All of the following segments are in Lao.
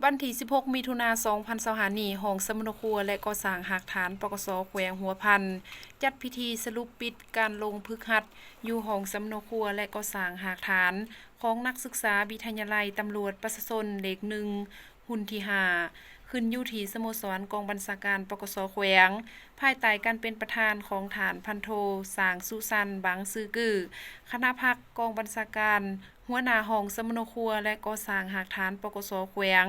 ວັນທີສິບຫົກ ມິຖຸນາ ສອງພັນຊາວຫ້ານີ້, ຫ້ອງສຳມະໂນຄົວ ແລະ ກໍ່ສ້າງຮາກຖານ ປກສ ແຂວງຫົວພັນ ຈັດພິທີສະຫຼຸບປິດການລົງຝຶກຫັດ ຢູ່ຫ້ອງສຳມະໂນຄົວ ແລະ ກໍ່ສ້າງຮາກຖານ ຂອງນັກສຶກສາວິທະຍາໄລຕຳຫຼວດປະຊາຊົນເລກໜຶ່ງ ຮຸ່ນທີຫ້າ ຂຶ້ນຢູ່ທີ່ສະໂມສອນກອງບັນຊາການ ປກສ ແຂວງ ພາຍໃຕ້ການເປັນປະທານຂອງທ່ານ ພັນໂທ ສາງສຸສັນ ບັງຊືອກື້ ຄະນະພັກກອງບັນຊາການ, ຫົວໜ້າຫ້ອງສຳມະໂນຄົວ ແລະ ກໍ່ສ້າງຮາກຖານ ປກສ ແຂວງ,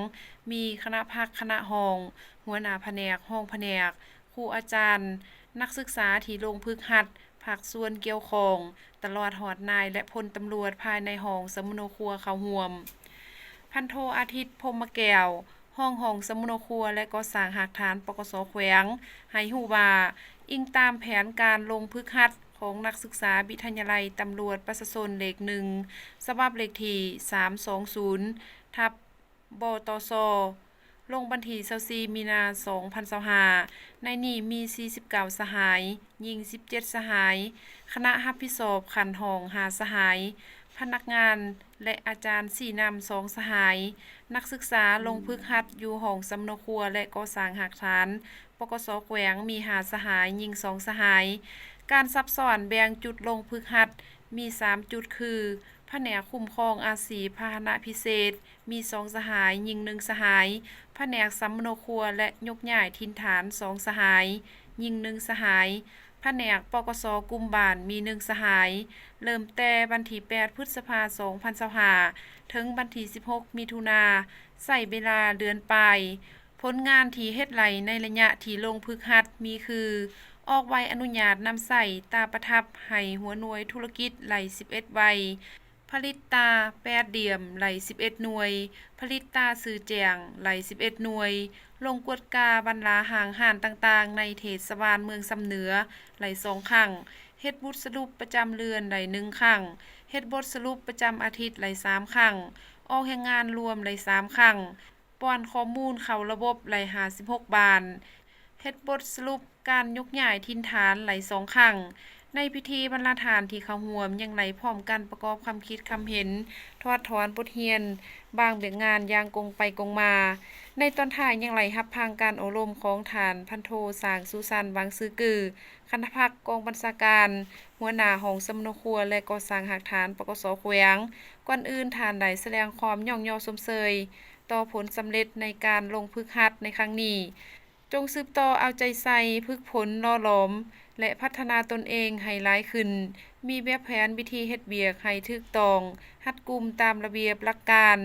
ມີຄະນະພັກ, ຄະນະຫ້ອງ, ຫົວໜ້າພະແນກ, ຮອງພະແນກ, ຄູອາຈານ, ນັກສຶກສາທີ່ລົງຝຶກຫັດ, ພາກສ່ວນກ່ຽວຂ້ອງ, ຕະຫຼອດຮອດນາຍ ແລະ ພົນຕຳຫຼວດພາຍໃນຫ້ອງສຳມະໂນຄົວເຂົ້າຮ່ວມ. ພັນໂທ ອາທິດ ພົມມະແກ້ວ ຮອງຫ້ອງສຳມະໂນຄົວ ແລະ ກໍ່ສ້າງຮາກຖານ ປກສ ແຂວງ ໃຫ້ຮູ້ວ່າ, ອີງຕາມແຜນການລົງຝຶກຫັດຂອງນັກສຶກສາວິທະຍາໄລຕຳຫຼວດປະຊາຊົນເລກໜຶ່ງ ສະບັບເລກທີສາມສອງສູນ ທັບ ບຕສ ລົງວັນທີຊາວສີ່ ມີນາ ສອງພັນຊາວຫ້າ, ໃນນີ້ມີສີ່ສິບເກົ້າສະຫາຍ, ຍິງສິບເຈັດສະຫາຍ, ຄະນະຮັບຜິດຊອບຂັ້ນຫ້ອງຫ້າສະຫາຍ, ພະນັກງານ ແລະ ອາຈານຊີ້ນຳສອງສະຫາຍ, ນັກສຶກສາລົງຝຶກຫັດຢູ່ຫ້ອງສຳມະໂນຄົວ ແລະ ກໍ່ສ້າງຮາກຖານ ປກສ ແຂວງ ມີຫ້າສະຫາຍ, ຍິງສອງສະຫາຍ. ການສັບຊ້ອນແບ່ງຈຸດລົງຝຶກຫັດມີສາມຈຸດ ຄື ພະແນກຄຸ້ມຄອງອາຊີບພາຫະນະພິເສດ ມີສອງສະຫາຍ, ຍິງໜຶ່ງສະຫາຍ, ພະແນກສຳມະໂນຄົວ ແລະ ຍົກຍ້າຍຖິ່ນຖານ ສອງສະຫາຍ, ຍິງໜຶ່ງສະຫາຍ, ພະແນກ ປກສ ກຸ່ມບ້ານ ມີໜຶ່ງສະຫາຍ. ເລີ່ມແຕ່ວັນທີແປດ ພຶດສະພາ ສອງພັນຊາວຫ້າ ເຖິງວັນທີສິບຫົກ ມິຖຸນາ, ໃຊ້ເວລາເດືອນປາຍ. ຜົນງານທີ່ເຮັດໄດ້ໃນໄລຍະທີ່ລົງຝຶກຫັດມີຄື ອອກໃບອະນຸຍາດນຳໃຊ້ຕາປະທັບໃຫ້ຫົວໜ່ວຍທຸລະກິດໄດ້ສິບເອັດໃບ, ຜະລິດຕາແປດຫຼ່ຽມໄດ້ສິບເອັດໜ່ວຍ, ຜະລິດຕາສື່ແຈ້ງໄດ້ສິບເອັດໜ່ວຍ, ລົງກວດກາບັນລາຫ້າງຮ້ານຕ່າງໆໃນເທດສະບານເມືອງຊຳເໜືອໄດ້ສອງຄັ້ງ, ເຮັດບົດສະຫຼຸບປະຈຳເດືອນໄດ້ໜຶ່ງຄັ້ງ, ເຮັດບົດສະຫຼຸບປະຈຳອາທິດໄດ້ສາມຄັ້ງ, ອອກແຮງງານລວມໄດ້ສາມຄັ້ງ, ປ້ອນຂໍ້ມູນເຂົ້າລະບົບໄດ້ຫ້າສິບຫົກບ້ານ, ເຮັດບົດສະຫຼຸບການຍົກຍ້າຍຖິ່ນຖານໄດ້ສອງຄັ້ງ. ໃນພິທີ, ບັນດາທ່ານທີ່ເຂົ້າຮ່ວມຍັງໄດ້ພ້ອມກັນປະກອບຄຳຄິດຄຳເຫັນ, ຖອດຖອນບົດຮຽນບາງວຽກງານຢ່າງກົງໄປກົງມາ. ໃນຕອນທ້າຍຍັງໄດ້ຮັບຟັງການໂອ້ລົມຂອງທ່ານ ພັນໂທ ສາງສຸສັນ ວັງຊືອກື້ ຄະນະພັກກອງບັນຊາການ, ຫົວໜ້າຫ້ອງສຳມະໂນຄົວ ແລະ ກໍ່ສ້າງຮາກຖານ ປກສ ແຂວງ. ກ່ອນອື່ນ, ທ່ານໄດ້ສະແດງຄວາມຍ້ອງຍໍຊົມເຊີຍຕໍ່ຜົນສຳເລັດໃນການລົງຝຶກຫັດໃນຄັ້ງນີ້. ຈົ່ງສືບຕໍ່ເອົາໃຈໃສ່ຝຶກຝົນຫຼໍ່ຫຼອມ ແລະ ພັດທະນາຕົນເອງໃຫ້ຫຼາຍຂຶ້ນ, ມີແບບແຜນວິທີເຮັດວຽກໃຫ້ຖືກຕ້ອງ, ຮັດກຸມຕາມລະບຽບຫຼັກການ,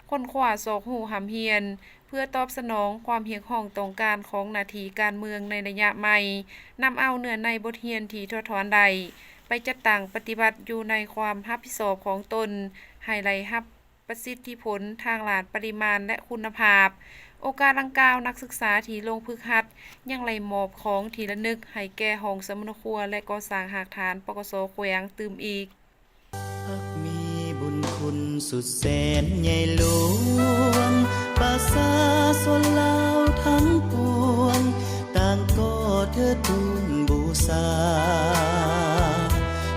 ຄົ້ນຄວ້າຊອກຮູ້ຮ່ຳຮຽນ ເພື່ອຕອບສະໜອງຄວາມຮຽກຮ້ອງຕ້ອງການຂອງໜ້າທີ່ການເມືອງໃນໄລຍະໃໝ່, ນຳເອົາເນື້ອໃນບົດຮຽນທີ່ຖອດຖອນໄດ້ ໄປຈັດຕັ້ງປະຕິບັດຢູ່ໃນຄວາມຮັບຜິດຊອບຂອງຕົນ ໃຫ້ໄດ້ຮັບປະສິດທິຜົນທາງດ້ານປະລິມານ ແລະ ຄຸນນະພາບ. ໂອກາດດັ່ງກ່າວ, ນັກສຶກສາທີ່ລົງຝຶກຫັດຍັງໄດ້ມອບຂອງທີ່ລະນຶກໃຫ້ແກ່ຫ້ອງສຳມະໂນຄົວ ແລະ ກໍ່ສ້າງຮາກຖານ ປກສ ແຂວງ ຕື່ມອີກ. ພັກມີບຸນຄຸນສຸດແສນໃຫຍ່ຫຼວງ, ປະຊາຊົນລາວທັງປວງ ຕ່າງກໍເທີດທູນບູຊາ,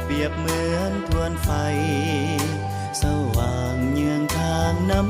ປຽບເໝືອນທວນໄຟ ສະຫວ່າງເຍືອງທາງນຳ